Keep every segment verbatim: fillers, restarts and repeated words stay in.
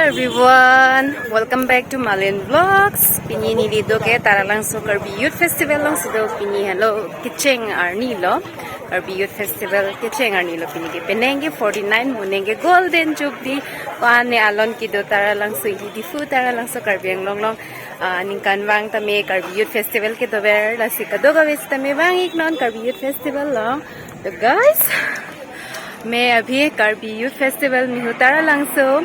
Everyone, welcome back to Malin Vlogs. Pini neli do ke Taralangso Karbi Youth Festival alongsi do. Pini helo kecheng arni lo, Karbi Youth Festival kecheng arni lo pini ke. Penang ke forty-nine, monang ke Golden Jubilee. Ko-an ne alon kedo Taralangso, ili Diphu Taralangso Karbi Anglong along, ah, ningkanvang tame Karbi Youth Festival kedover, lasi kadokave sitame vang-iknon Karbi Youth Festival along. तो गाइस, मैं अभी करबी youth festival में हूँ, तारालंगसो।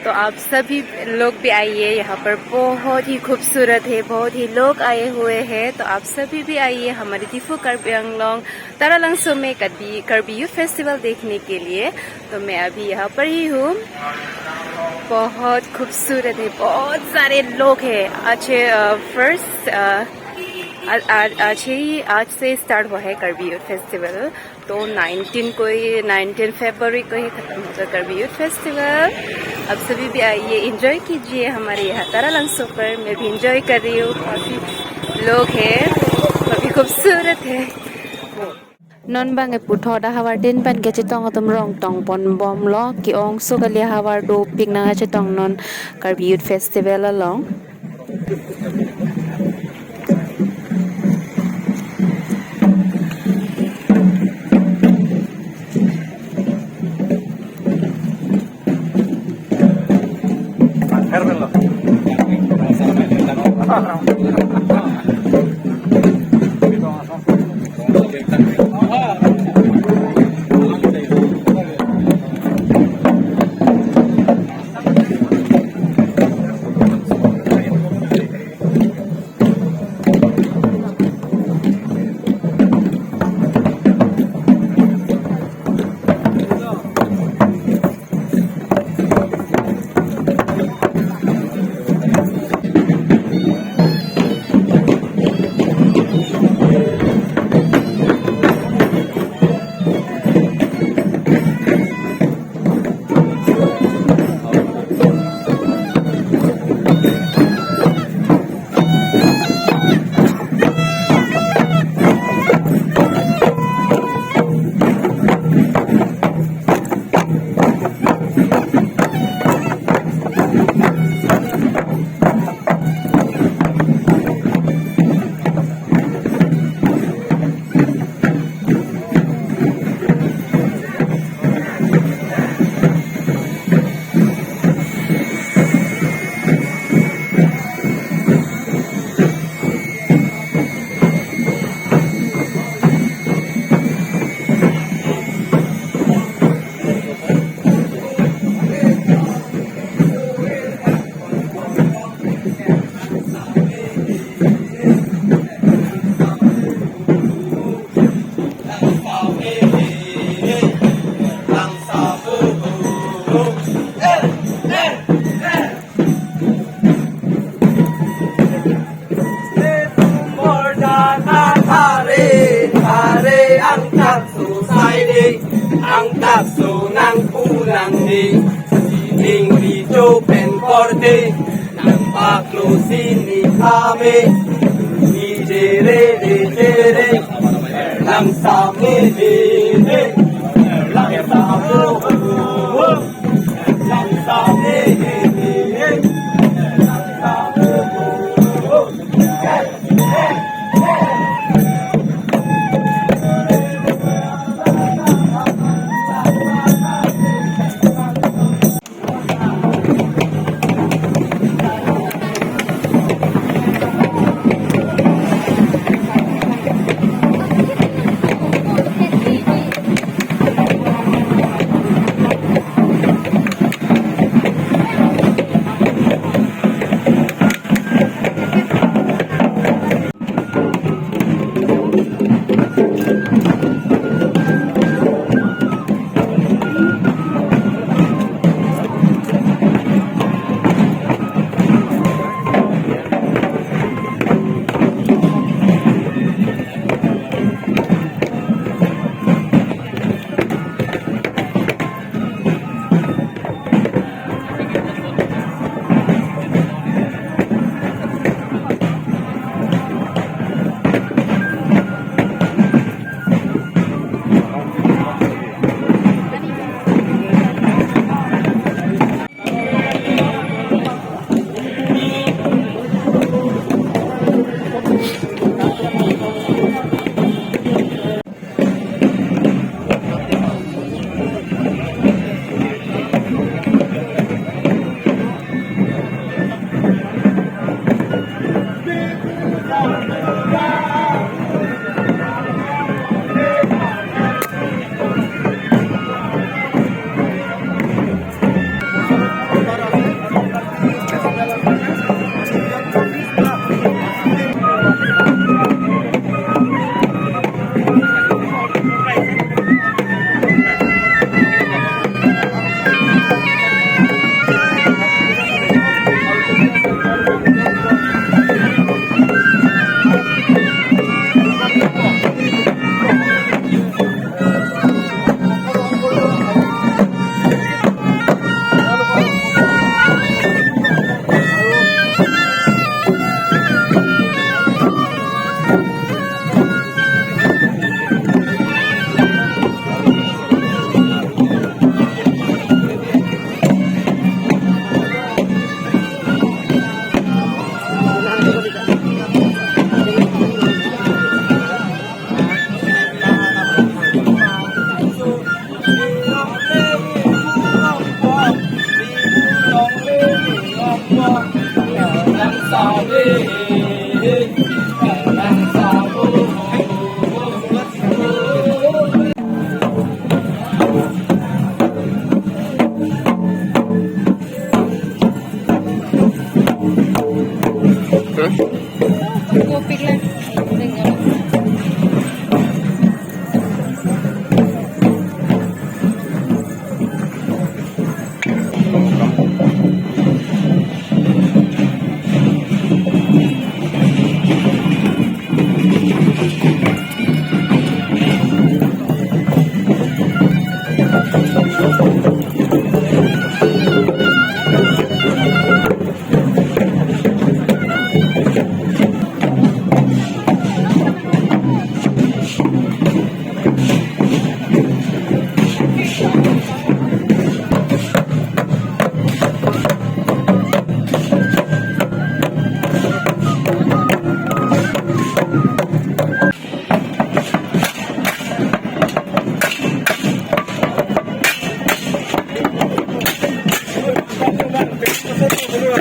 तो आप सभी लोग भी आइए, यहाँ पर बहुत ही खूबसूरत है, बहुत ही लोग आए हुए हैं। तो आप सभी भी आइए हमारे दीफू करबी आंगलोंग तारालंगसो में करबी, करबी यूथ फेस्टिवल देखने के लिए। तो मैं अभी यहाँ पर ही हूँ। बहुत खूबसूरत है, बहुत सारे लोग हैं। आज है, अ, फर्स्ट, अ, आ-, आ-, आज ही, आज से स्टार्ट हुआ है करबी यूथ फेस्टिवल। तो नाइनटीन को ही, नाइनटीन फरवरी को ही खत्म होगा करबी यूथ फेस्टिवल। आप सभी भी आइए, एंजॉय कीजिए हमारे यहाँ तारालंगसो पर। मैं भी एंजॉय कर रही हूँ, काफी लोग हैं, काफी खूबसूरत है। Non bang e puthot ahavar tin pen kachetong atum rong tong pon bomlo, ke-ongso kali ahavar dopik nangkachetong non Karbi Youth Festival along. Mordana thare, thare angthak so sai de, angthak so nangpu nang de, sining rijo pen korte, nangpaklo sini kame, ni jere de jere, lang same de de, lang same de de, lang same de de.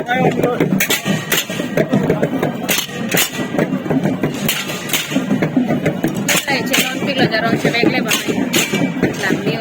Lai chelon pilo jarong chevek le bang. Lang niu.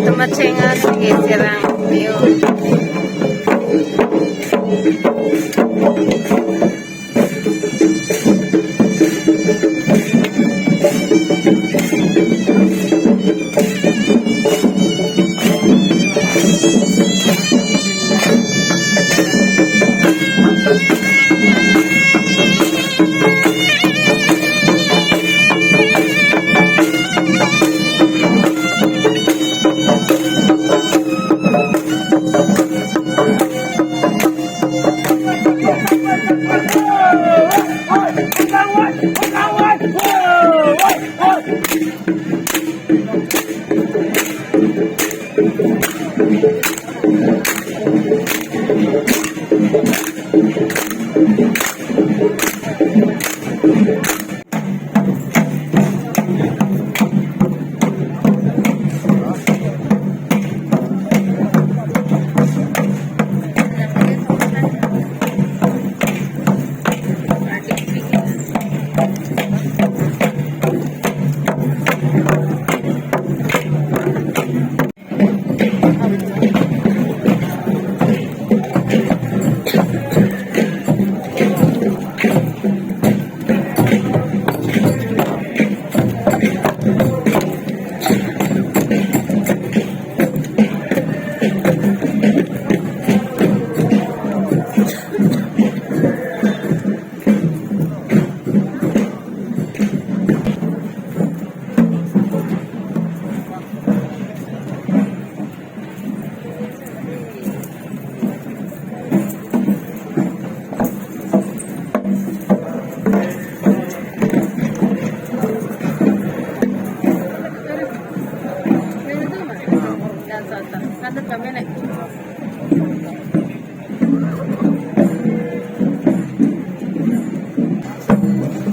Temat cengat lagi sirang view.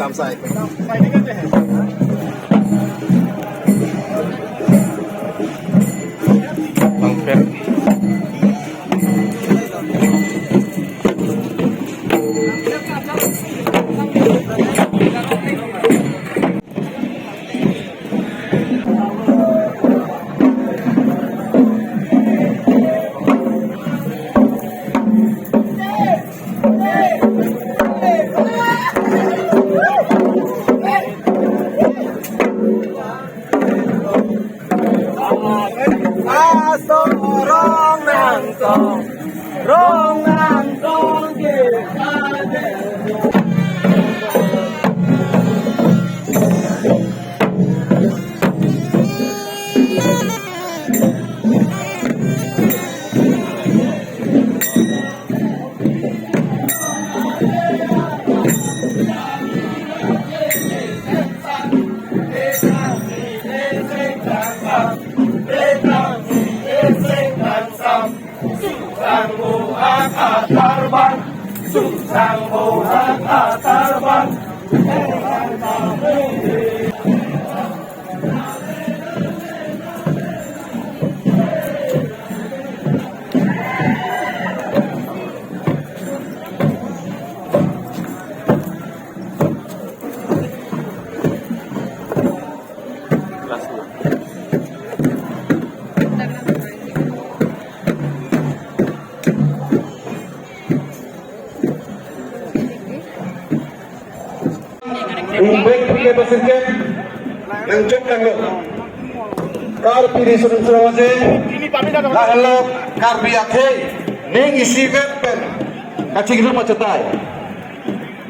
Tam sai. Bangpet. Umbek pike pasirkep nangchok kanglo. Karbi Riso Nimso Rong Aje, lahelo Karbi akhei ning isivet pen kachingrum achetai.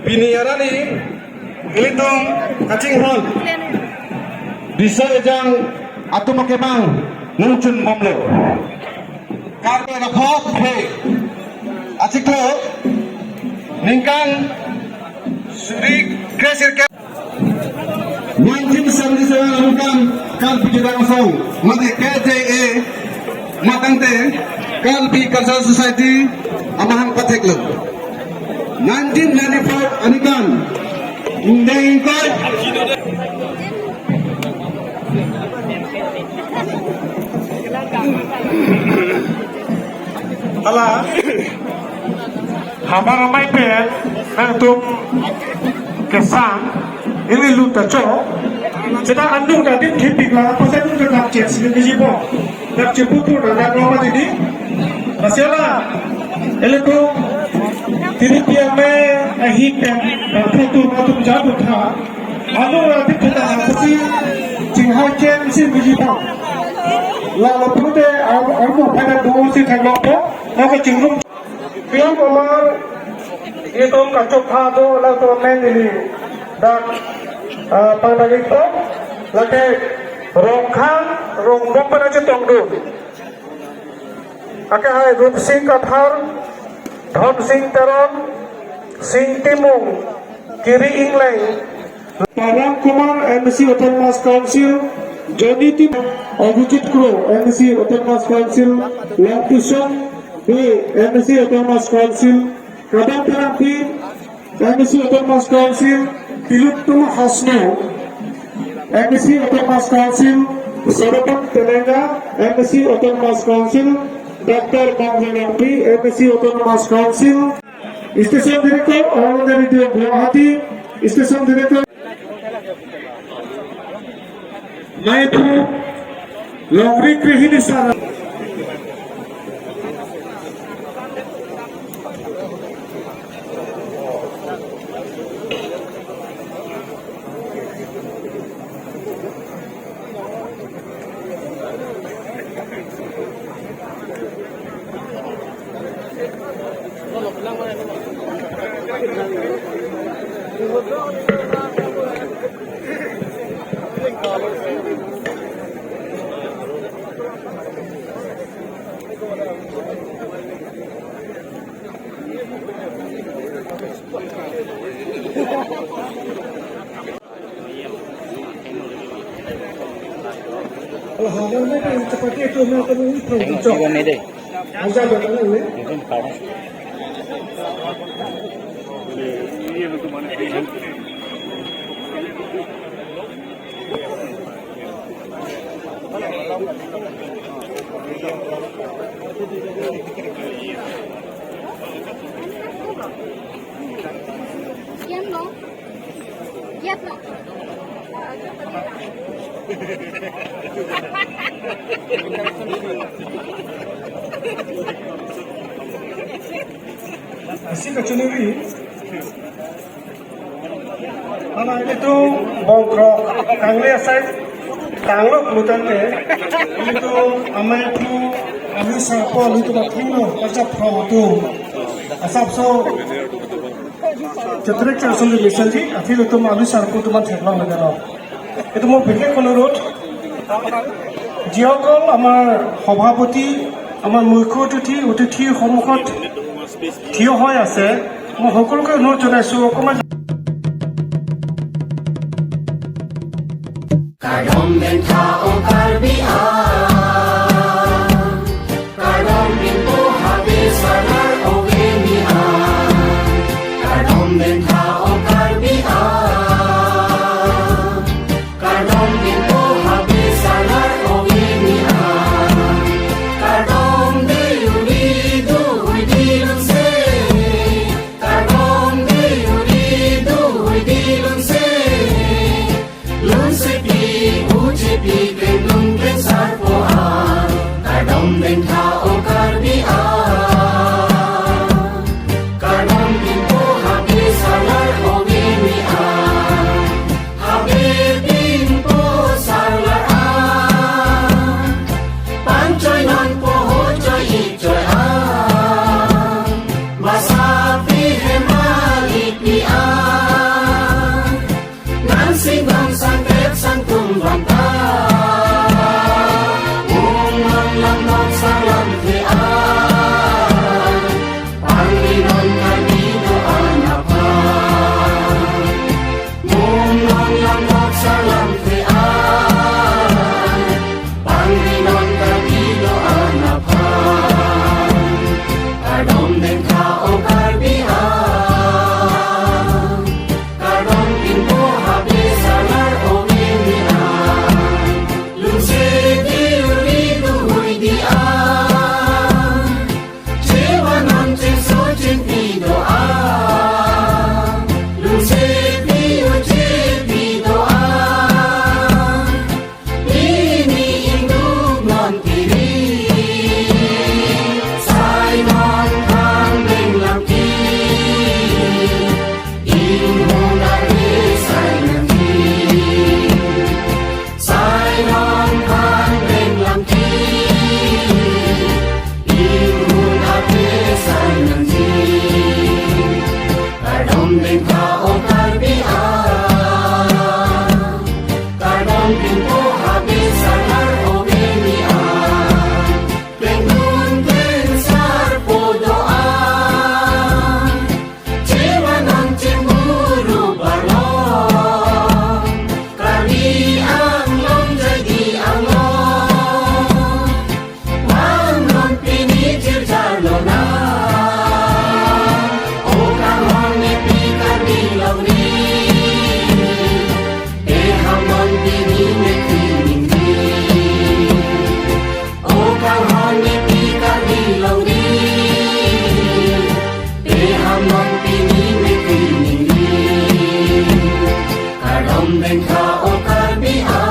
Pini arni ilitum kachinghon Riso Ejang atum akemang nangchun bomlo. Karbi Anglong akhei achiklo ningkan suri kresirkep nineteen seventy-seven aningkan Karbi Jodar Asong mate K J A matangte Karbi Cultural Society amahang patheklo. Nineteen ninety-four aningkan ingdeng ingkoi hala hamar amei pen nangtum kesang ili lut ta cho. Seta andung ta dim thipik la, pasai andung ta dak ches, ini biji po. Dak chepu pu na dak loma didi. Lasi la, ilitum tiri pi amei ahi pen, dak photo atum jadu tha. Andung la dim thita na pasi, chinghai chen si biji po. La la pute, am, am mo pada do si thang lo po, lo ke chingrum. Pin Omar itum kachokha do latum amen ili dak, ah, pangdagik po lake Rongkhang Rongbong pen achetongdun. Ake hai Rupsing Kathar, Dhonsing Teron, Sing Timung, Kiri Ingleng, Pawan Kumar, M A C Autonomous Council, Johnny Tim, Abhijit Kro, M A C Autonomous Council, Longpusong Bey, M A C Autonomous Council, Kadam Terangpi, M A C Autonomous Council, Tilottama Hasnu, M A C Autonomous Council, Sarabang Telenga, M A C Autonomous Council, Doctor Mongli Nangpi, M A C Autonomous Council, Station Director, All India Radio Guwahati, Station Director. Maiphu Longri Krehini Sara. Yan no? Yan no? Asi kachonuri. Hala ilitum bongkrok kangli asai. Tanglok lo tangte, ilitum amen tu, alu sarpo, ilitum athengno, kacharpo atum. Asapso, Chotrik Charson Mission ji, aphi ilitum alu sarpo atum an theklong lagano. Itum mo bikhek kono road. Jiokol amar সভাপতি, amar মুখ্য অতিথি, অতিথিৰ সন্মুখত থিয় হৈ আছে। মই সকলোকে অনুৰোধ জনাইছো অকণমান Kardom dengtha o Karbi a. Kardom pinpo habe salar ove ni a. Kardom dengtha o Karbi a. Kardom pinpo habe salar ove ni a. Kardom de uri du hui di lun se. Kardom de uri du hui di lun se. Lun se pi uche pi pen lun pen sarpo a. Kardom dengtha o Karbi a. Kardom pinpo habe salar ove ni a. Habe pinpo salar a. Pangchoi nonpo ho choi ik choi a. Masa pi hemali pi a. Nang sing bang sangkep sangtum bang ta. Mung non lam nok salam the a. Pangri non kami doan aphan. Mung non lam nok salam the a. Pangri non kami doan aphan. Kardom dengtha o Karbi a. Kardom pinpo habe salar ove ni a. Lun se di uri du hui di a. Chevan non chengso chengpi do a. Lun se pi uche pi do a. Pini ingduk non kiri, sai non thang beng lam ki, inghun ave sai nang ki. Sai non thang beng lam ki, inghun ave sai nang ki. Kardom dengtha o Karbi a. Kardom pinpo habe salar ove ni a. Plengdun plengsarpo do a. Chevan non chemuru balong. Karbi Anglong jadi Anglong. Bang non pini jirja lona. O kanghon ne pi Karbi longri. Peham non pini ne pi ningri. O kanghon ne pi Karbi longri. Peham non pini ne pi ningri. Kardom dengtha o Karbi a.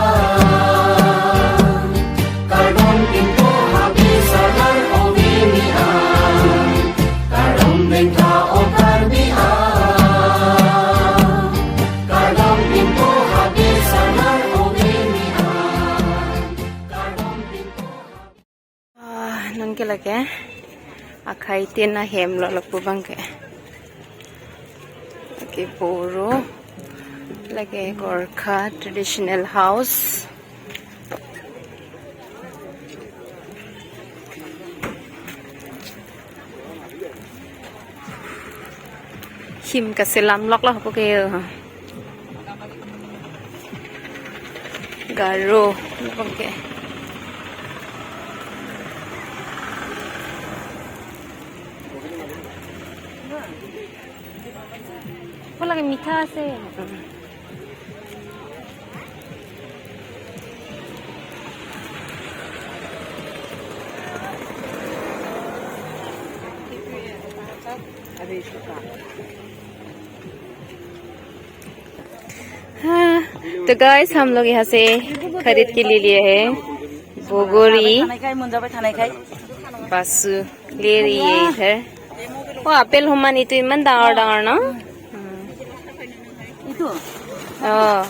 Kardom pinpo habe salar ove ni a. Kardom dengtha o Karbi a. Kardom pinpo habe salar ove ni a. Kardom pinpo. Ah, non ke lake akhai tin ahem lo lapu abang ke. Lake Boro, lake Gorkha traditional house. Him kaselam lok lo pu ke. Garo, oke. Ko lagi mitha ase. हाँ, तो गाइस, हम लोग यहाँ से खरीद के ले लिए हैं बोगरी। बासु ले रही है इधर। वो एप्पल होमान itu iman dangor dangor no? Itu. Oh.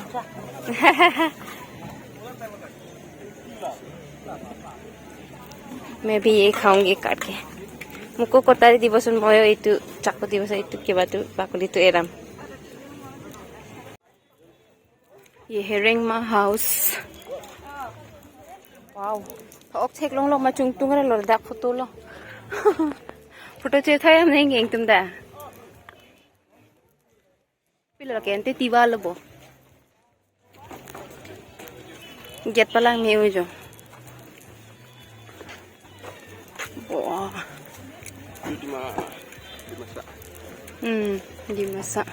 मैं भी ये खाऊंगी काट के। मुझको कोतारी दिवस उन मोयो इतु चाकू दिवस इतु के बाद बाकुली तु एरम। ये है Rengma house. Wow. Thok theklonglo ma chungtung re lo dak photo lo. Photo chetha yam neng eng tum da. Pilo ke ente tiba lo bo. Gate palang me ujo. Bo. Di ma, di masa. Hmm, di masa.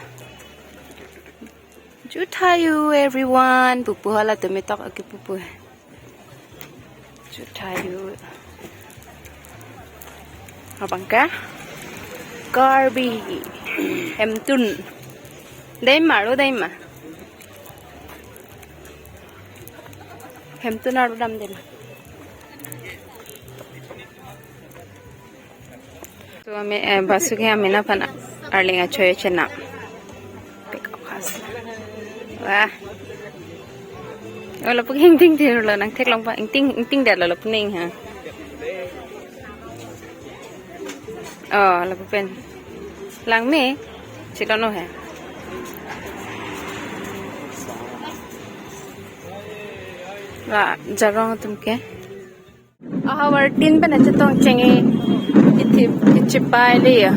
Juthayu everyone, pupu hala tumitok aki pupu. Juthayu. Abang ke? Karbi. Hemtun. Dei ma, ro dei ma. Hemtun aru dam dei ma. To ami, eh, basu ke ami na pan arling achoy chena. Pick up khas. Wah. Oh, lapu ingting tir lo nang theklong pa ingting ingting dat lo lapu ning ha. Oh, lapu pen. Lang me. Chilo no he. La jarong atum ke. Ahavar tin pen achetong cheng e. Ithi ichipai le ya.